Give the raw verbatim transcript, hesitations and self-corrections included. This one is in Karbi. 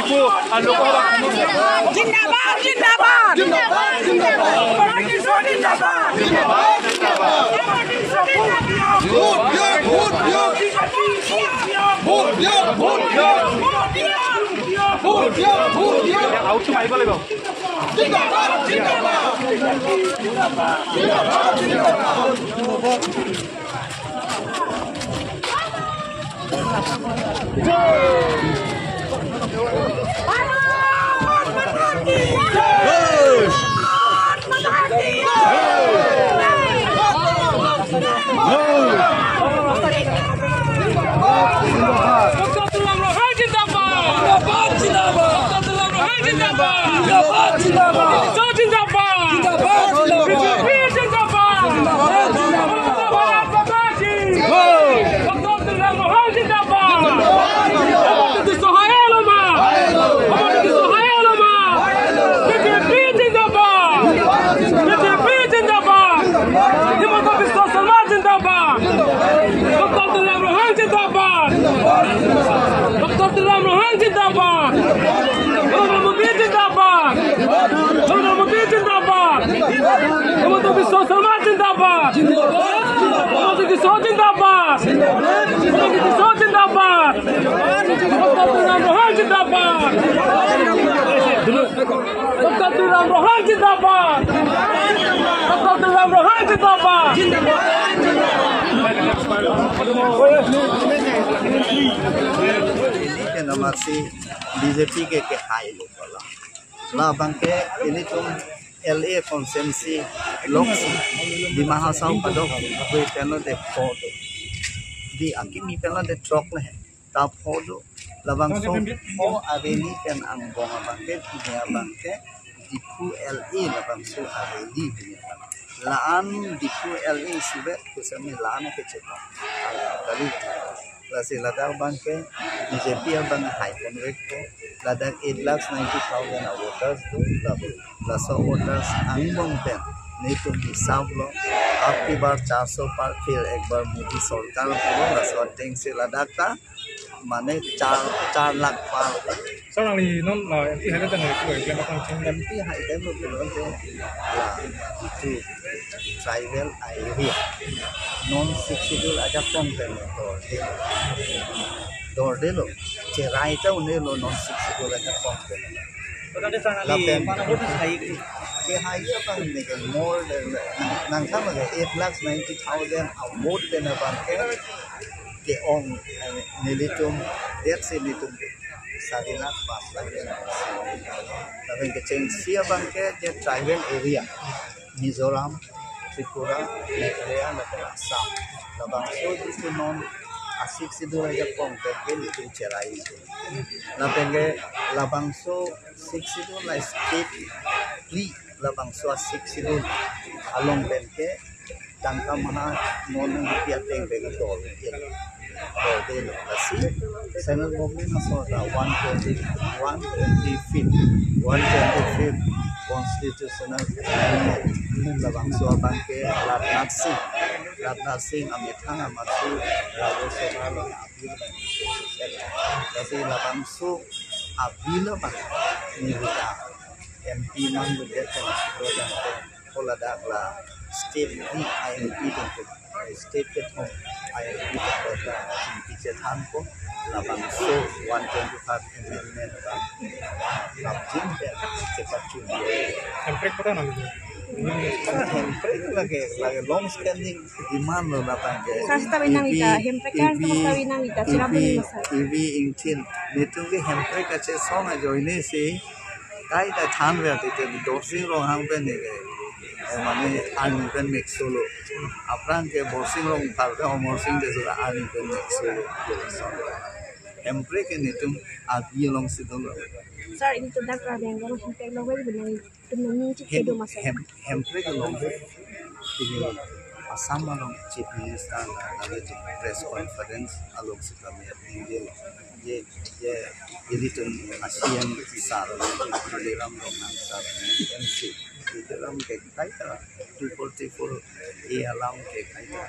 जिंदाबाद, जिंदाबाद। जिंदाबाद, जिंदाबाद। जिंदाबाद, जिंदाबाद। जिंदाबाद, जिंदाबाद। डॉक्टर तुकाराम रोहंग जिंदाबाद। डॉक्टर तुकाराम रोहंग जिंदाबाद। नरेंद्र मोदी जिंदाबाद। नरेंद्र मोदी जिंदाबाद। हिमंत बिस्व शर्मा जिंदाबाद। हिमंत बिस्व जिंदाबाद। हिमंत बिस्व जिंदाबाद। डॉक्टर तुकाराम रोहंग जिंदाबाद। डॉक्टर तुकाराम रोहंग जिंदाबाद। डॉक्टर तुकाराम रोहंग जिंदाबाद। Ini ke nama si B J P ke kehailo pala. Labang ke ilitum L A constituency loksi Dima Hasao padok, kue peno de photo. Di akimi peno de trok le. Ta photo. Labangso pho areli pen angbong abang ke, pini abang ke, Diphu L A labangso areli pini abang. La-an Diphu L A isivet kusami la-an ke chepa. Kali. Lasi ladak abang ke B J P abang hai pon rek ko. Ladak eight lakhs ninety thousand a voters do. Labu. Laso voters angbong pen. Netum hisab lo. Ab ki bar char so par phir ek bar Modi sorkar pulo. Laso ateng si ladak ta. Mane char, char lakh par. Sir, nangli non, uh, M P hai tanglo, M P hai tanglo, M P hai tanglo, la itu tribal area. Non Sixth Schedule ajakong pen dorde. Dorde lo, cherai ta un-elo non Sixth Schedule ajakong pen. Lapen ke hai abang ke more than, nang, nang sama ke eight lakhs ninety thousand a vote pen abang ke ke-ong, eh, nelitum, det si nelitum sari lakh pas lakh. Lapen kechengsi abang ke je tribal area, Mizoram, Tripura, Meghalaya, lapen Assam. Labangso isi non a Sixth Schedule ajakong pen ke nelitum cherai. Lapen ke labangso Sixth Schedule la state phli labangso a Sixth Schedule along pen ke tangka maha non rupiah teng pen dor. Dorde lo lasi. Central government aso ta one twenty, one twenty-fifth, one twenty-fifth constitutional amendment. Labangso abang ke Rajnath Singh, Rajnath Singh amethang amatsi Rajya Sabha along a bill abang. Lasi labangso a bill abang neli ta M P nanglo det pen, ko ladak la state ni I M P pen, state kethom I M P pen ta chingki chethan ko, labangso one twenty-five amendment abang, labang pen chepachun. Hemprek kota nang. Hemprek lake, lake long standing demand lo labang ke. Sasta benang ita, Hemprek kan sasta benang ita, Chirapum ni masa. Ibi ingtin, netum ke Hemprek kachesong ajoine si, kaita thanver tite, Dorsing Ronghang pen ne ke, eh, mane army pen mekso lo. Aphrang ke Borsing Rongphar ke Amarsing Tisso army pen mekso lo. Hemprek ke netum a bill alongsi dolo. Sir, ini tentang Karbi Anglong, Hemprek along ke benang. Hem-, Hemprek along ke, ini Assam along Chief Minister la, la press conference along si kami India, ye, ye, ilitum a C M sir, Tuliram Ronghang sir, M C, ilitum ke kaita two forty-four A alam ke kaita